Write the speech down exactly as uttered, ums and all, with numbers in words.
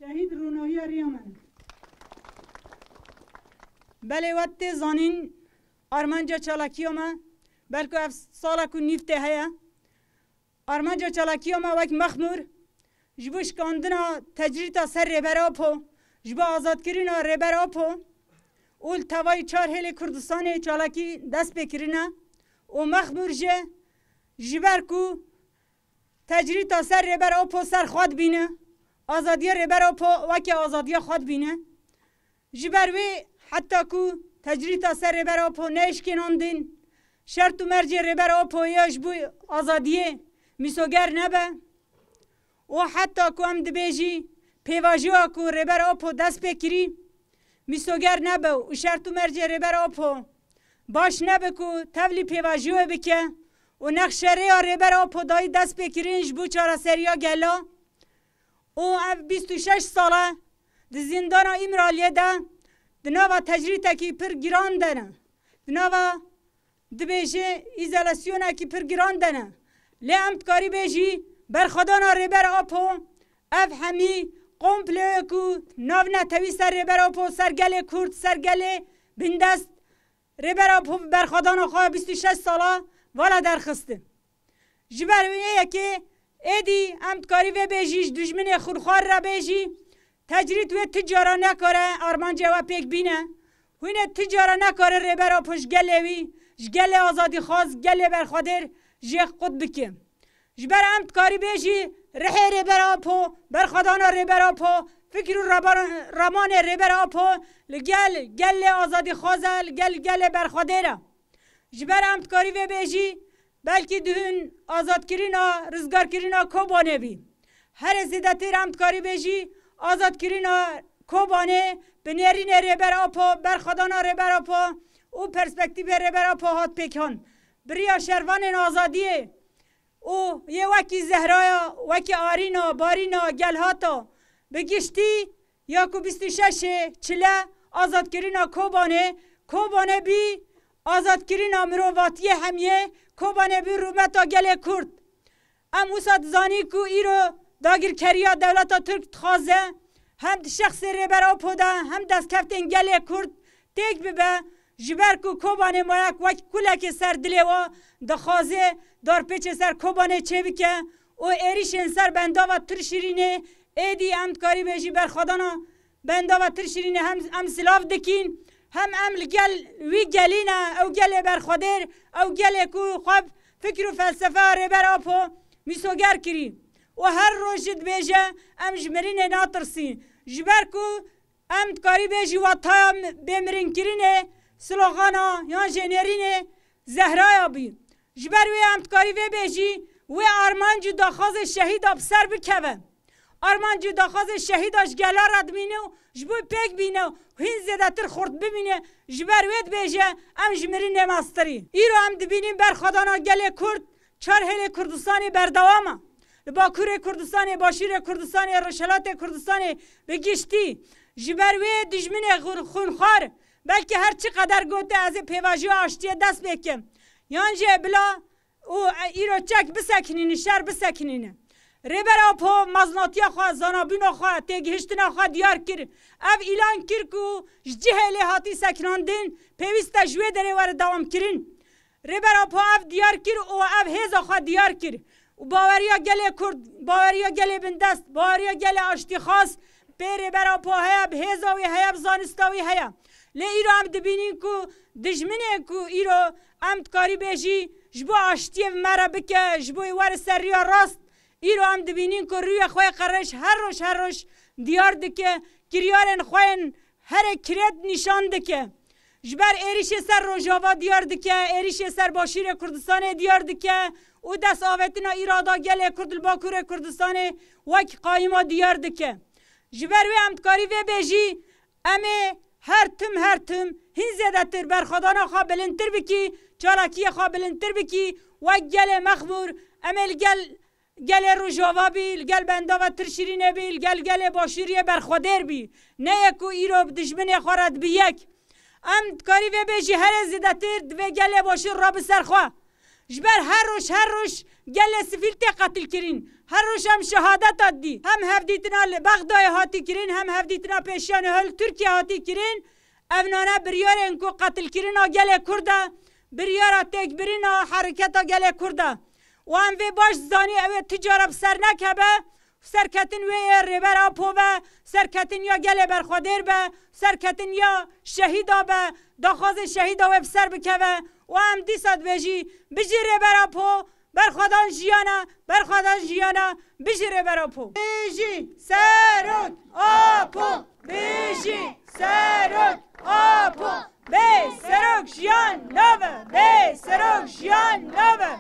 Şehîd rûnahiya riya me. Belê, we tê zanîn, armanca çalakiya me, belku ev sala ku nîv tê heye. Armanca çalakiya me wek mexmûr, ji bo şikandina tecrîta ser Rêber Apo, ji bo azadkirina Rêber Apo û li tevayî çar hêlê Kurdistanê çalakî dest pê kirine û mexmûr jî ji ber ku tecrîta ser Rêber Apo ser xwe dibîne, azadiya Rêber Apo weke azadiya xwe dibîne. Ji ber wê heta ku tecrîta ser Rêber Apo neyê şikênandin, şert û mercê Rêber Apo ya ji bo azadiyê mîsoger nebe û heta ku em dibêjî pêvajoya ku Rêber Apo dest pê kirî mîsoger nebe û şert û mercê Rêber Apo baş nebe ku tevlî pêvajoyê bike û nexşe rêya Rêber Apo dayî dest pê kirin ji bo çareseriya gela û ev bîst û şeş sal e di zîndana Îmraliyê de di nava tecrîtekî pir giran de ne. Di nava, dibêje, îzolasyonekî pir giran de ne. Lê em dikarî bêjî berxwedana Rêber Apo, ev hemî komployê ku nav netewî ser Rêber Apo, ser gelê Kurd, ser gelê bindest, Rêber Apo bi berxwedana xwe bîst û şeş sala vala derxistin. Ji ber wê yekê êdî em dikarî vê bêjî, ji dijminê xurxwar re bêjî, tecrîd wê ti cara nekare armancê we pêk bîne. Hûnê ti cara nekare Rêber Apo ji gelê wî, ji gelê azadîxwaz, gelê berxwedêr jê qut bike. Ji ber em dikarî bêjî rihê Rêber Apo, berxwedana Rêber Apo, fikr û rabar-, ramanê Rêber Apo li gel gelê azadîxwaz e, li gel gelê berxwedêr e. Ji ber em dikarî vê bêjî, belkî dihûn azadkirina, rizgarkirina Kobanê bî. Herê zêdetir em dikarî bêjî azadkirina Kobanê bi nêrînê Rêber Apo, berxwedana Rêber Apo û perspektîfê Rêber Apo hat pêkan. Bi riya şervanên azadiyê û yê wekî Zehraya, wekî Arîna, Barîna, Gelhata, bi giştî ya ku bîst û şeşê çile azadkirina Kobanê, Kobanê bî azadkirina mirovatiyê hemiyê, Kobanê bî rûmeta gelê Kurd. Em wisa dizanî ku îro dagirkeriya dewleta Tirk dixwaze hem di şexsê Rêber Apo de hem destkeftên gelê Kurd têk bibe, ji ber ku Kobanê mayek wek kulekê ser dilê wa dixwaze darpêçê ser Kobanê çêbike û êrîşên ser bendava Tirşirînê êdî em dikarî bêjî berxwedana bendava Tirşirînê hem em silav dikîn, hem em li gel wî gelî ne, ew gelê berxwedêr, ew gelê ku xwe bi fikr û felsefeya Rêber Apo mîsoger kirî û her roj jî dibêje, em ji mirinê natirsîn. Ji ber ku em dikarî bêjî wataya bêmirinkirinê, slogana yan jê nêrînê Zehraya bî. Ji ber wê em dikarî vê bêjî, wê armanc û daxwazê şehîda bi ser bikeve. Armanc û daxwazê şehîda ji gela re dimîne û ji bo pêk bîne û hîn zêdetir xurt bimîne, ji ber wê dibêje, em ji mirinê mestirî. Îro em dibînin berxwedana gelê Kurd, çar hêlê Kurdistanê berdewam e. Li Bakurê Kurdistanê, Başûrê Kurdistanê, Rojhelatê Kurdistanê bi giştî. Ji ber wê dijminê xur-, xûnxwar, belkî her çi qeder gote ez ê pêvajoya aştiyê dest pê kim. Yan jî bila û îro çek bisekinîne, şer bisekinîne. Rêber Apo mezinatiya xwe, zanabûna xwe, têgihiştina xwe diyar kir. Ev îlan kir ku ji cihê lê hatî sekinandin, pêwîst e ji wê derê were dewamkirin. Rêber Apo ev diyar kir û ev hêza xwe diyar kir. Û baweriya gelê Kurd, baweriya gelê bindest, baweriya gelê aştîxwaz pê Rêber Apo heye, bi hêza wî heye, bi zanista wî heye. Lê îro em dibînin ku dijminê ku îro em dikarî bêjî ji bo aştiyê bi me re bike, ji bo were ser riya rast, îro em dibînin ku rûyê xwe yê qereş her roj her roj diyar dike, kiryarên xwe yên herê kirêt nîşan dike. Ji ber êrîşê ser Rojava diyar dike, êrîşê ser Başûrê Kurdistanê diyar dike û dest avêtina îrada gelê Kurd li Bakurê Kurdistanê wek qayîma diyar dike. Ji ber wê em dikarî vê bêjî, em ê her tim her tim hîn zêdetir berxwedana xwe bilindtir bikî, çalakiyê xwe bilindtir bikî, wek gelê mexmûr em ê li gel gelê Rojava bî, li gel bendava Tirşirînê bî, li gel gelê Başûriyê berxwedêr bî. Ne yek ku îro bi dijminê xwe re dibî yek. Em dikarî vê bêjî herê zêdetir divê gelê Başûr rabi ser xwe. Ji ber her roj, her roj gelê sivîl tê qetilkirin. Her roj em şehadeta dî. Hem hevdîtina li Bexdayê hatî kirin, hem hevdîtina pêşiya niha li Tirkiye hatî kirin. Ev nane biryarên ku qetilkirina gelê Kurd e, biryara têkbirina hereketa gelê Kurd e. Û em vê baş zanî ew ê tu cara bi ser nekeve. Serketin wê yê Rêber Apo be, serketin ya gelê berxwedêr be, serketin ya şehîda be, daxwazê şehîda wê bi ser bikeve û em dîsa dibêjî, bijî Rêber Apo, berxwedan jiyan e, berxwedan jiyan e, bijî Rêber Apo. Bijî Serok Apo, bijî Serok Apo. Bê Serok jiyan nabe, bê Serok jiyan nabe.